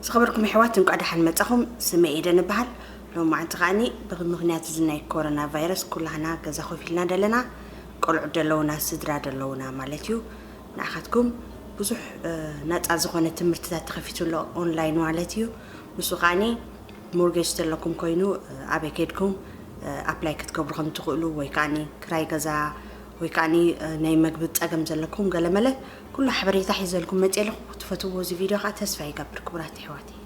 ዝኸበርኩም ኣሕዋት፣ እንቋዕ ደሓን መጻኹም። ስመይ ኤደን እበሃል። ሎማዓንቲ ከኣኒ ብምኽንያት እዚ ናይ ኮሮና ቫይረስ ኩላህና ገዛ ኮፍ ኢልና ደለና፣ ቆልዑ ደለውና፣ ስድራ ደለውና ማለት እዩ። ንዓኻትኩም ብዙሕ፣ እ፣ ናጻ ዝኾነ ትምህርትታት ተኸፊቱ ኣሎ፣ ኦንላይን ማለት እዩ። ንሱ ከኣኒ ሞርጌጅ ዘለኩም ኮይኑ፣ እ፣ ኣበይ ከድኩም፣ እ፣ ኣፕላይ ክትገብሩ ከም ትኽእሉ፣ ወይ ከኣኒ ክራይ ገዛ፣ ወይ ከኣኒ፣ እ፣ ናይ መግቢ ጸገም ዘለኩም ገለመለ ኩሉ ሓበሬታ ሒዘልኩም መጽእ ኣለኹ። ክትፈትዎ እዚ ቪድዮ ከኣ ተስፋ ይገብር፣ ክቡራት ኣሕዋተይ።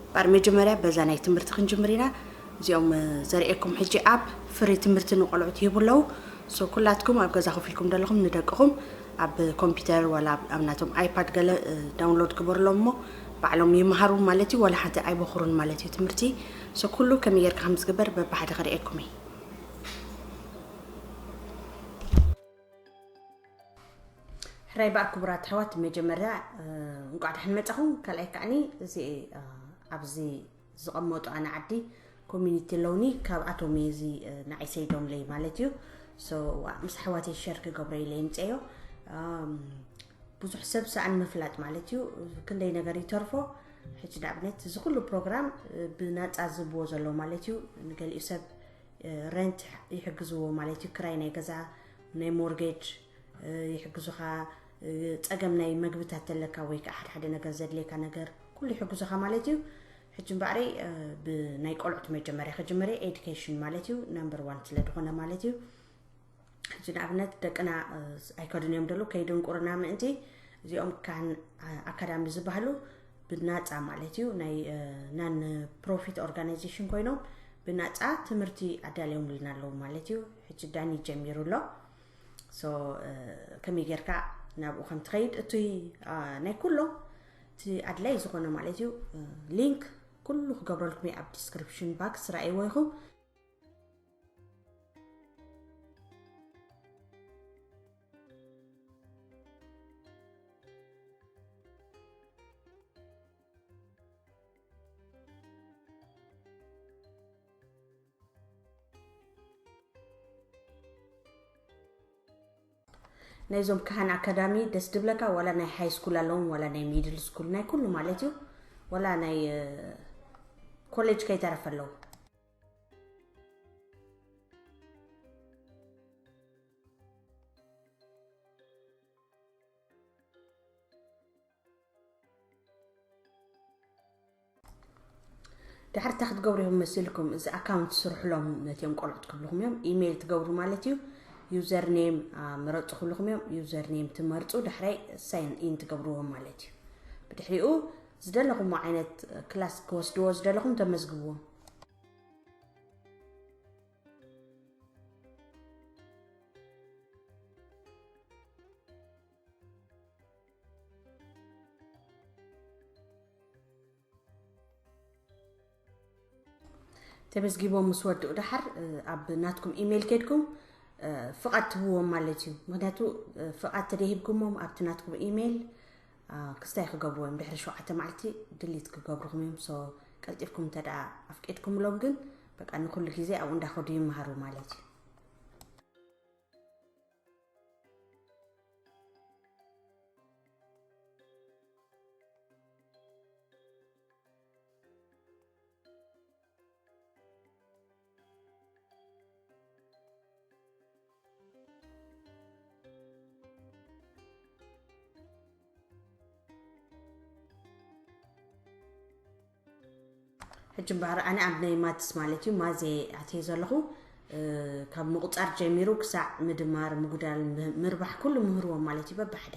እምበኣር መጀመርያ በዛ ናይ ትምህርቲ ክንጅምር ኢና። እዚኦም፣ እ፣ ዘርእየኩም ሕጂ ኣብ ፍሪ ትምህርቲ ንቆልዑት ይህቡ ኣለዉ። ሶ ኩላትኩም ኣብ ገዛ ኮፍ ኢልኩም ዘለኹም ንደቅኹም ኣብ ኮምፒውተር ዋላ ኣብ፣ ኣብ ናቶም ኣይፓድ ገለ፣ እ፣ ዳውንሎድ ግበሩሎም እሞ ባዕሎም ይመሃሩ ማለት እዩ። ዋላ ሓንቲ ኣይበኹሩን ማለት እዩ ትምህርቲ። ሶ ኩሉ ከመይ ጌርካ ከም ዝግበር በብሓደ ከርእየኩም እየ። ሕራይ በኣር ክቡራት ኣሕዋት፣ መጀመርያ፣ እ፣ እንቋዕ ደሓን መጻኹም። ካልኣይ ከዓኒ እዚ፣ እ፣ ኣብዚ ዝቐመጡ ኣነ ዓዲ ኮሚኒቲ ኣለውኒ፣ ካብኣቶም እየ እዚ፣ እ፣ ንዓይ ሰይዶምለይ ማለት እዩ። ሶ፣ ዋ፣ ምስ ኣሕዋተይ ሸር ክገብሮ ኢለ ይምጽአዮ። ኣም፣ ብዙሕ ሰብ ሰኣን ምፍላጥ ማለት እዩ። ክንደይ ነገር ይተርፎ። ሕጂ ንኣብነት እዚ ኩሉ ፕሮግራም፣ እ፣ ብናጻ ዝህብዎ ዘለዉ ማለት እዩ። ንገሊኡ ሰብ፣ እ፣ ረንት ይሕ-፣ ይሕግዝዎ ማለት እዩ። ክራይ ናይ ገዛ፣ ናይ ሞርጌጅ፣ እ፣ ይሕግዙኻ። እ፣ ጸገም ናይ መግብታት ተለካ ወይ ከኣ ሓደ ሓደ ነገር ዘድልየካ ነገር ኩሉ ይሕግዙኻ ማለት እዩ። ሕጂ እምበኣረይ፣ እ፣ ብናይ ቆልዑት መጀመርያ ክጅምር እየ። ኤዱኬሽን ማለት እዩ፣ ናምበር ዋን ስለ ዝኾነ ማለት እዩ። ሕጂ ንኣብነት ደቅና፣ እ፣ ኣይከዱን እዮም ደሉ ከይድንቁርና ምእንቲ እዚኦም ካህን፣ እ፣ ኣካዳሚ ዝበሃሉ ብናጻ ማለት እዩ፣ ናይ፣ እ፣ ናን ፕሮፊት ኦርጋናይዜሽን ኮይኖም ብናጻ ትምህርቲ ኣዳልዮምልና ኣለዉ ማለት እዩ። ሕጂ ዳኒ ጀሚሩ ኣሎ። ሶ፣ እ፣ ከመይ ጌርካ ናብኡ ከም ትኸይድ፣ እቲ፣ እ፣ ናይ ኩሎም እቲ ኣድላይ ዝኾነ ማለት እዩ፣ እ፣ ሊንክ ኩሉ ክገብረልኩም እየ ኣብ ዲስክሪፕሽን ባክስ፣ ረኣይዎ ኢኹም። ናይዞም ካህን ኣካዳሚ ደስ ድብለካ፣ ዋላ ናይ ሃይ ስኩል ኣለዎም፣ ዋላ ናይ ሚድል ስኩል፣ ናይ ኩሉ ማለት እዩ፣ ዋላ ናይ፣ እ፣ ኮሌጅ ከይተረፈ ኣለዉ። ድሓር እንታይ ክትገብሩ ኢኹም መሲልኩም? እዚ ኣካውንት ስርሕሎም ነቲኦም ቆልዑት ክብልኹም እዮም። ኢሜይል ትገብሩ ማለት እዩ። ዩዘር ኔም፣ አ፣ ምረጹ ክብልኹም እዮም። ዩዘር ኔም ትመርጹ፣ ዳሕራይ ሳይን ኢን ትገብርዎም ማለት እዩ። ብድሕሪኡ ዝደለኹምዎ ዓይነት ክላስ ክወስድዎ ዝደለኹም ተመዝግብዎም። ተመዝጊቦም ምስ ወድኡ ደሓር፣ እ፣ ኣብ ናትኩም ኢሜይል ከድኩም፣ እ፣ ፍቓድ ትህብዎም ማለት እዩ። ምኽንያቱ፣ እ፣ ፍቓድ ተደሂብኩሞም ኣብቲ ናትኩም ኢሜይል፣ እ፣ ክስታይ ክገብርዎ እዮም። ድሕሪ ሸውዓተ መዓልቲ ድሊት ክገብርኹም እዮም። ሶ ቀልጢፍኩም እንተ ደኣ ኣፍቂድኩምሎም ግን በቃ ንኹሉ ግዜ ኣብኡ እንዳኸዱ ይመሃሩ ማለት እዩ። ሕጂ እምበኣር ኣነ ኣብ ናይ ማትስ ማለት እዩ፣ ማዝ እየ ኣትየ ዘለኹ። እ፣ ካብ ምቑጻር ጀሚሩ ክሳዕ ምድማር፣ ምጉዳል፣ ም-፣ ምርባሕ ኩሉ ምህርዎም ማለት እዩ በብሓደ።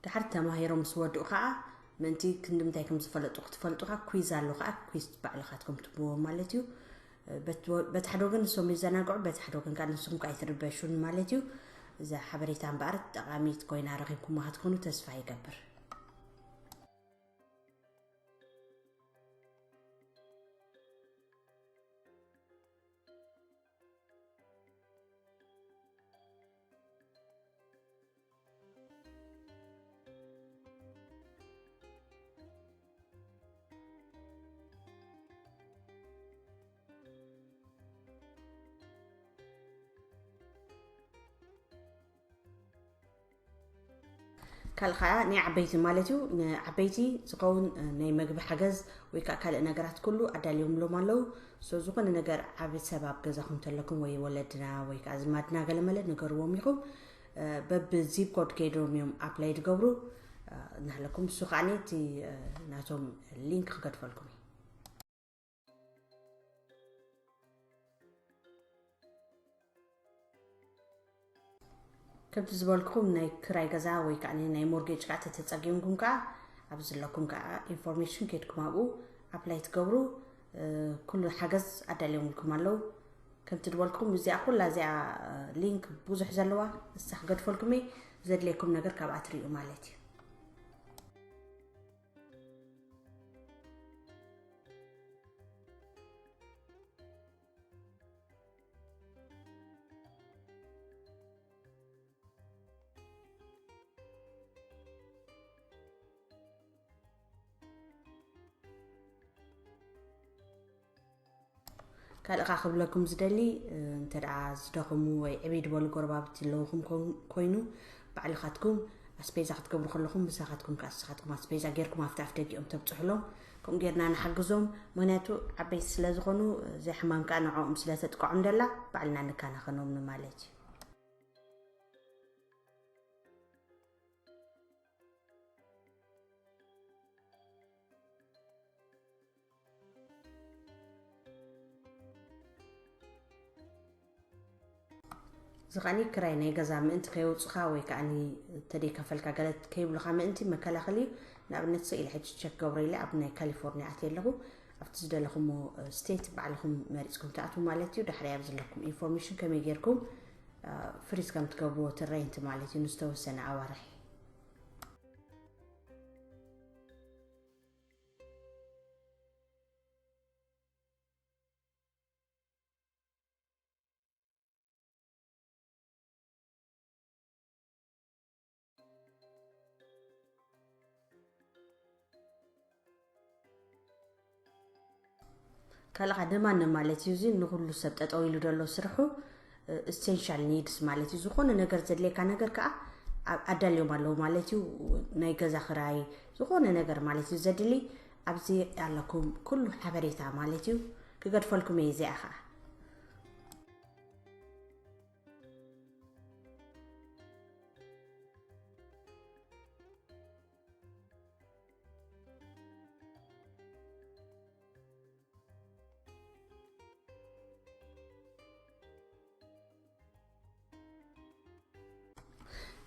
ድሓር ተማሂሮም ምስ ወድኡ ኸዓ ምእንቲ ክንዲ ምንታይ ከም ዝፈለጡ ክትፈልጡ ኸዓ ኩዊዝ ኣሎ ኸዓ ኩዊዝ ባዕልኻትኩም ትብዎ ማለት እዩ። በቲ ወ-፣ በቲ ሓደ ወገን ንሶም ይዘናግዑ፣ በቲ ሓደ ወገን ከዓ ንስኹም ከዓ ኣይትርበሹን ማለት እዩ። እዛ ሓበሬታ እምበኣር ጠቓሚት ኮይና ረኺብኩማ ክትኮኑ ተስፋ ይገብር። ካልእ ከዓ ናይ ዓበይቲ ማለት እዩ። ንዓበይቲ ዝኸውን ናይ መግቢ ሓገዝ ወይ ከዓ ካልእ ነገራት ኩሉ ኣዳልዮምሎም ኣለዉ። So ዝኾነ ነገር ዓቢ ሰብ ኣብ ገዛኹም እንተለኩም ወይ ወለድና ወይ ከዓ ዝማድና ገለመለ ንገርዎም ኢኹም። በብ ዚፕ ኮድ ከይዶም እዮም ኣፕላይ ዝገብሩ። እናሃለኩም እሱ ከዓ እቲ ናቶም ሊንክ ክገድፈልኩም እዩ። ከምቲ ዝበልኩኹም ናይ ክራይ ገዛ ወይ ከዓ ናይ ሞርጌጅ ከዓ ተተፀጊምኩም ከዓ ኣብ ዘለኩም ከዓ ኢንፎርሜሽን ከድኩም ኣብኡ ኣፕላይ ትገብሩ። ኩሉ ሓገዝ ኣዳልዮምልኩም ኣለዉ። ከምቲ ዝበልኩኹም እዚኣ ኩላ እዚኣ ሊንክ ብዙሕ ዘለዋ እሳ ክገድፈልኩም እየ። ዘድልየኩም ነገር ካብኣ ትሪኡ ማለት እዩ። ካልእ ከዓ ክብለኩም ዝደሊ፣ እንተ ደኣ ዝደኸሙ ወይ ዕብይ ዝበሉ ጎረባብቲ ኣለውኹም ኮን-፣ ኮይኑ፣ ባዕልኻትኩም ኣስቤዛ ክትገብሩ ከለኹም፣ ምሳኻትኩም ከዓ ንስኻትኩም ኣስቤዛ ጌርኩም ኣብቲ ኣፍ ደጊኦም ተብፅሑሎም። ከምኡ ጌርና ንሓግዞም። ምኽንያቱ ዓበይቲ ስለ ዝኾኑ፣ እዚኣ ሕማም ከዓ ንዕኦም ስለ ተጥቅዖም ደላ፣ ባዕልና ንከናኸኖም ንማለት እዩ። እዚ ከዓኒ ክራይ ናይ ገዛ ምእንቲ ከየውፅኻ ወይ ከዓኒ ተደይከፈልካ ገለ ከይብሉኻ ምእንቲ መከላኸሊ እዩ። ንኣብነት ስኢለ ሕጂ ቸክ ገብረ ኢለ ኣብ ናይ ካሊፎርኒያ ኣትየ ኣለኹ። ኣብቲ ዝደለኹሞ ስቴት ባዕልኹም መሪፅኩም ትኣትዉ ማለት እዩ። ዳሕራይ ኣብ ዘለኩም ኢንፎርሜሽን ከመይ ጌርኩም ፍሪዝ ከም ትገብርዎ እቲ ሬንት ማለት እዩ ንዝተወሰነ ኣዋርሒ። ካልኻ ደማነ ማለት እዩ። እዚ ንኹሉ ሰብ ጠጠው ኢሉ ዘሎ ስርሑ ኢሰንሻል ኒድስ ማለት እዩ። ዝኾነ ነገር ዘድልየካ ነገር ከዓ ኣብ-፣ ኣዳልዮም ኣለዉ ማለት እዩ። ናይ ገዛ ክራይ፣ ዝኾነ ነገር ማለት እዩ ዘድሊ ኣብዚ ኣለኩም ኩሉ ሓበሬታ ማለት እዩ። ክገድፈልኩም እየ እዚኣ ከዓ።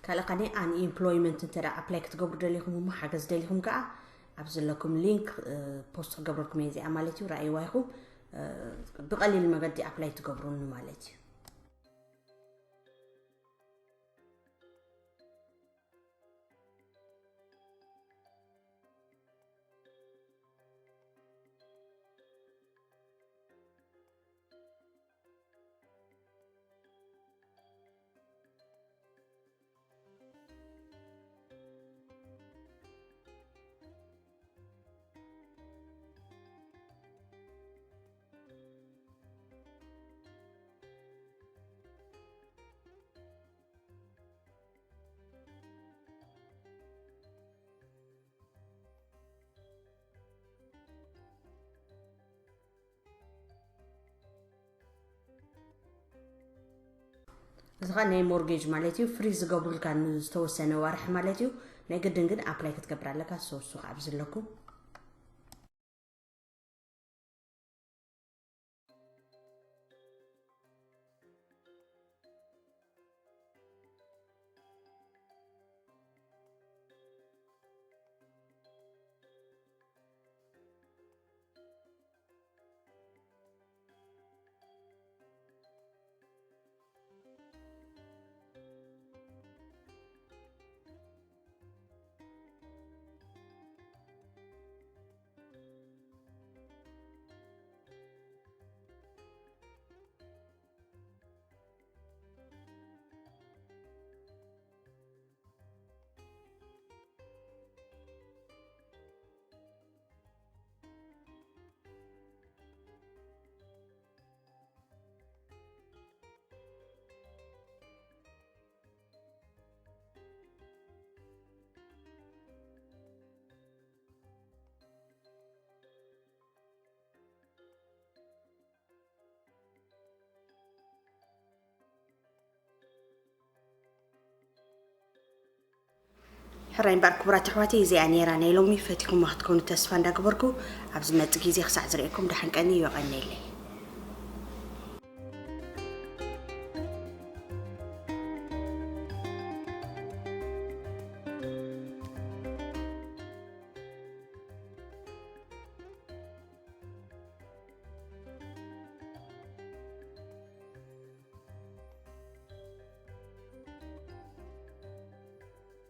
ካልእ ከዓኒ ኣንኢምፕሎይመንት እንተ ደኣ ኣፕላይ ክትገብሩ ደሊኹም እሞ ሓገዝ ደሊኹም ከኣ ኣብ ዘለኩም ሊንክ ፖስት ክገብረልኩም እየ እዚኣ ማለት እዩ። ረኣይዋ ኢኹም ብቐሊል መገዲ ኣፕላይ ትገብሩኒ ማለት እዩ። እዚ ኸዓ ናይ ሞርጌጅ ማለት እዩ። ፍሪዝ ዝገብሩልካ ንዝተወሰነ ወርሒ ማለት እዩ። ናይ ግድን ግን ኣፕላይ ክትገብር ኣለካ። ሶ እሱ ከዓ ኣብዚ ኣለኩም። ሕራይ እምበኣር ክቡራት ኣሕዋተይ፣ እዚኣ ነይራ ናይ ሎሚ። ፈቲኹማ ክትኮኑ ተስፋ እንዳገበርኩ፣ ኣብ ዝመጽእ ግዜ ክሳዕ ዝርእየኩም ደሓን ቀንዩ። የቐንየለይ።